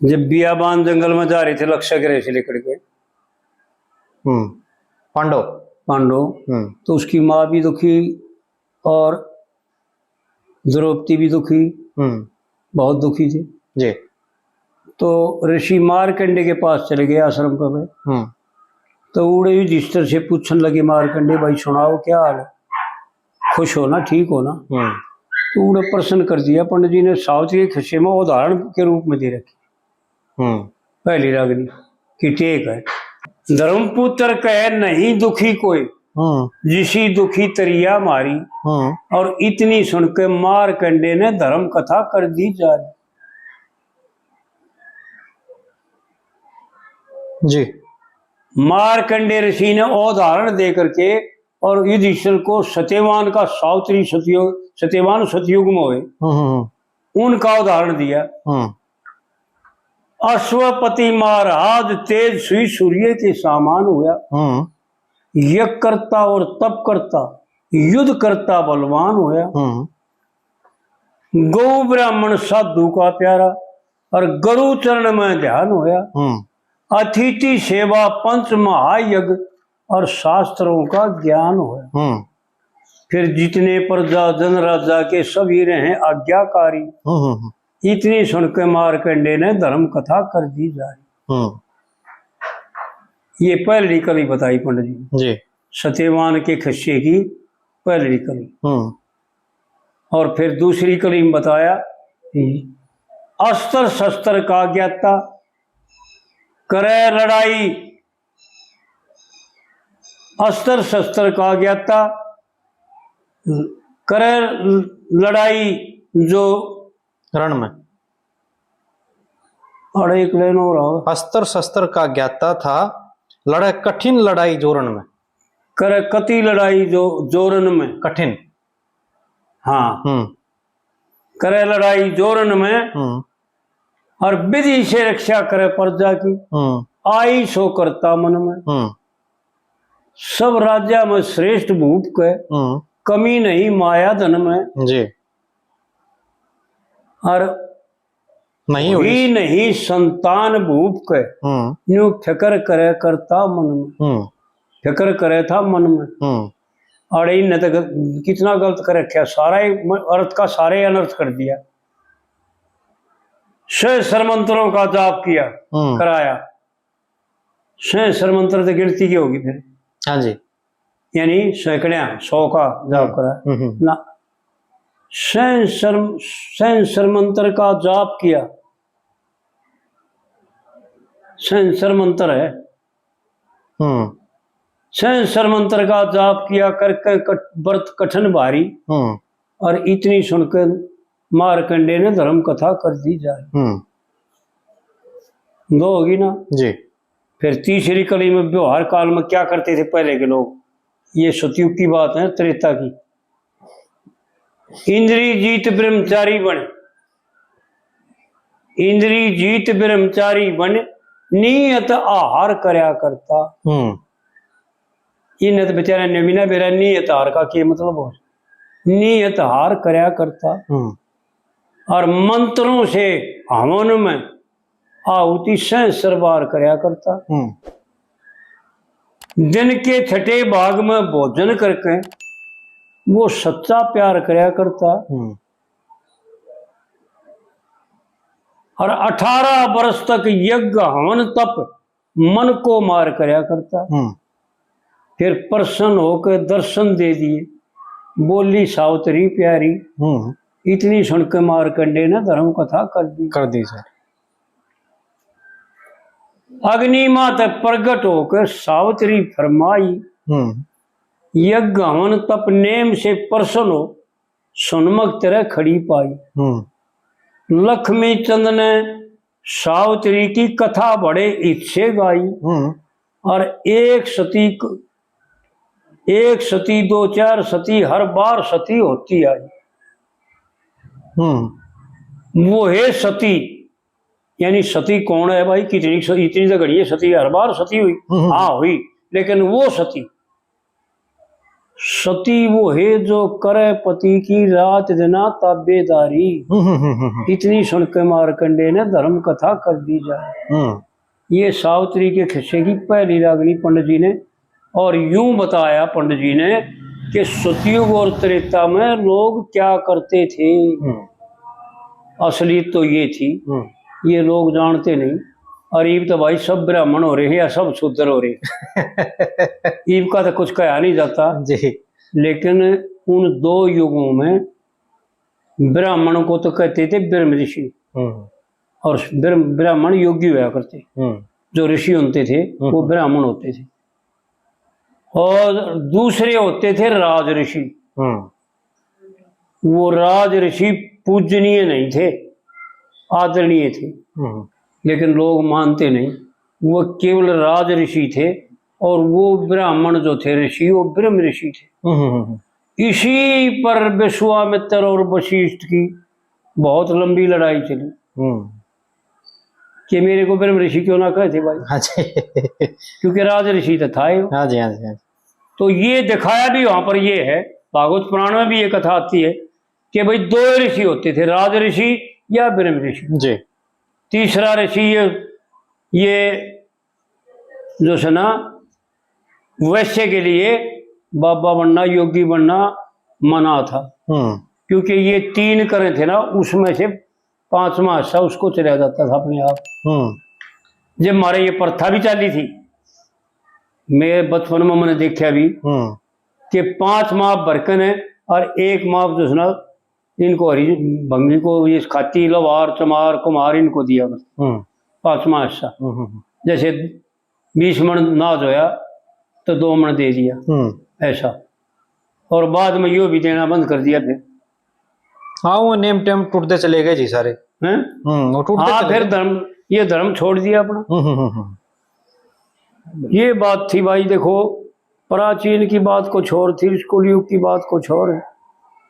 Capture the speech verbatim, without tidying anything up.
जब बियाबान जंगल में जा रहे थे लक्ष्य गृह से लेकर के, हम्म पांडो। पांडो, हम्म तो उसकी माँ भी दुखी और द्रौपदी भी दुखी, हम्म बहुत दुखी थी। जी। तो ऋषि मारकंडे के पास चले गए आश्रम पर। हम्म तो उड़े युधिष्ठिर से पूछने लगे, मारकंडे भाई, सुनाओ, क्या हाल है, खुश हो ना, ठीक हो ना? हम्म तो उड़े प्रश्न कर दिया। पंडित जी ने सावित्री के खिस्से में उदाहरण के रूप में दे रखी हम्म पहली रागनी की टेक है। धर्मपुत्र कहे नहीं दुखी कोई, हम्म जिसी दुखी तरिया मारी। हम्म और इतनी सुन के मारकंडे ने धर्म कथा कर दी जारी। जी। मारकंडे ऋषि ने उदाहरण दे करके और युधिष्ठिर को सत्यवान का सावित्री सतयुग, सत्यवान सतयुग में हुए, हम्म हम्म उनका उदाहरण दिया। हम्म अश्वपति महाराज तेजस्वी सूर्य के समान होया। हम्म यज्ञ करता और तप करता, युद्ध करता बलवान होया। हम्म गौ ब्राह्मण साधु का प्यारा और गुरु चरण में ध्यान होया। हम्म अतिथि सेवा पंच महायज्ञ और शास्त्रों का ज्ञान होया। हम्म फिर जितने प्रजा जन राजा के सभी रहे आज्ञाकारी। हम्म हम्म इतनी सुन के मारकंडे ने धर्म कथा कर दी जारी। हम्म ये पहली कली बताई पंडित जी, जी। सत्यवान के खिस्से की पहली कली। हम्म और फिर दूसरी कली में बताया, अस्त्र शस्त्र का ज्ञाता, करे लड़ाई, अस्त्र शस्त्र का ज्ञाता, करे लड़ाई जो रण में। और एक लाइन और आओ। अस्त्र शस्त्र का ज्ञाता था, लड़े कठिन लड़ाई जोरन में। करे कति लड़ाई जो जोरन में। कठिन। हाँ, हम्म करे लड़ाई जोरन में हम्म और विधि से रक्षा करे प्रजा की, हम्म आई सो करता मन में। हम्म सब राज्य में श्रेष्ठ भूप के, हम्म कमी नहीं माया धन में। जी। और नहीं हुई। ही नहीं संतान भूप के, हम्म न्यू फिकर करे करता मन में। हम्म फिकर करे था मन में। हम्म और इनने तो ग-, कितना गलत कर रखा, सारा ही म-, अर्थ का सारे अनर्थ कर दिया। सहस्र मंत्रों का जाप किया, हम्म कराया। सहस्र मंत्र तो गिनती की होगी फिर, हाँ जी। यानी सैकड़ियां, सौ का जाप कराया हम्म हम्म ना। सहस्र, सहस्र मंत्र का जाप किया। सहस्र मंत्र है। हम्म सहस्र मंत्र का जाप किया करके कठ-, व्रत कठिन भारी। हम्म और इतनी सुनकर मारकंडे ने धर्म कथा कर दी जाए। हम्म दो होगी ना। जी। फिर तीसरी कली में व्यवहार काल में क्या करते थे पहले के लोग, ये सतयुग की बात है, त्रेता की। इंद्री जीत ब्रह्मचारी बन, इंद्री जीत ब्रह्मचारी बन, नियत आहार करया करता। हम्म इन्हें तो बेचारे ने भी ना बेरा नियत आहार का के मतलब हो, नियत आहार करया करता। हम्म और मंत्रों से हवन में आहुति सहस्र बार करया करता। हम्म दिन के छठे भाग में भोजन करके वो सच्चा प्यार करया करता। हम्म और अठारह वर्ष तक यज्ञ हवन तप मन को मार करया करता। हम्म फिर प्रसन्न होकर दर्शन दे दिए, बोली सावित्री प्यारी। हम्म इतनी सुन के मारकंडे ने धर्म कथा कर दी। कर दी सर। अग्नि माते प्रगट होकर सावित्री फरमाई, हम्म यज्ञ हवन तप नेम से प्रसन्न हो, सन्मुख तेरे खड़ी पाई। हम्म लक्ष्मी चंद ने सावित्री की कथा बड़े हित से गाई। हम्म और एक सती क-, एक सती, दो चार सती, हर बार सती होती आई। हम्म वो है सती, यानी सती कौन है भाई? कितनी स-, इतनी तो घड़ी है सती, हर बार सती हुई। हम्म। हाँ हुई, लेकिन वो सती सती वो है जो करे पति की रात दिना ताबेदारी। हम्म, हम्म, हम्म, हम्म। इतनी सुन के मारकंडे ने धर्म कथा कर दी जाए। हम्म। ये सावित्री के खिस्से की पहली रागनी पंडित जी ने, और यूं बताया पंडित जी ने कि सतयुग और त्रेता में लोग क्या करते थे। हम्म। असलियत तो ये थी, हम्म। ये लोग जानते नहीं। और इब तो भाई सब ब्राह्मण हो रहे हैं या सब शूद्र हो रहे हैं। इब का तो कुछ कहा नहीं जाता जी। लेकिन उन दो युगों में ब्राह्मण को तो कहते थे ब्रह्म ऋषि, हम्म। और ब्रह्म, ब्राह्मण योगी होया करते, हम्म। जो ऋषि होते थे, वो हम्म। ब्राह्मण होते थे। और दूसरे होते थे राज ऋषि। हम्म। वो राज ऋषि पूजनीय नहीं थे, आदरणीय थे, हम्म। लेकिन लोग मानते नहीं। वो केवल राज ऋषि थे, और वो ब्राह्मण जो थे ऋषि, वो ब्रह्म ऋषि थे। हम्म, हम्म, हम्म। इसी पर विश्वामित्र और वशिष्ठ की बहुत लंबी लड़ाई चली हम्म। कि मेरे को ब्रह्म ऋषि क्यों ना कहे थे भाई। हाँ जी। क्योंकि राज ऋषि तो था ही वो। हाँ जी, हाँ जी, हाँ जी। तो ये दिखाया भी वहां पर ये है, भागवत पुराण में भी ये कथा आती है कि भाई दो ऋषि होते थे, राज ऋषि या ब्रह्म ऋषि। जी। तीसरा ऋषि ये, ये जो है ना, वैश्य के लिए बाबा बनना, योगी बनना मना था, हम्म। क्योंकि ये तीन करें थे ना, उसमें से पांचवा हिस्सा उसको चला जाता था अपने आप। हम्म। जब हमारे ये प्रथा भी चाली थी, मैं बचपन में मैंने देखा भी हम्म। कि पांच माप भरकन है और एक माप जो है ना, इनको हरी भंगी को ये खाती, लवार, चमार, कुम्हार इनको दिया करते। हम्म। पांचवा हिस्सा। हम्म, हम्म, हम्म। जैसे बीस मण नाज होया तो दो मण दे दिया, हम्म। ऐसा। और बाद में यो भी देना बंद कर दिया फिर। हाँ, वो नेम टेम टूटते चले गए जी सारे। हैं? हम्म, वो टूटते हाँ, चले फिर गए। धर्म, ये धर्म छोड़ दिया अपना। हम्म, हम्म, हम्म, हम्म। ये बात थी भाई, देखो, प्राचीन की बात कुछ और थी, इस कलयुग की बात कुछ और है।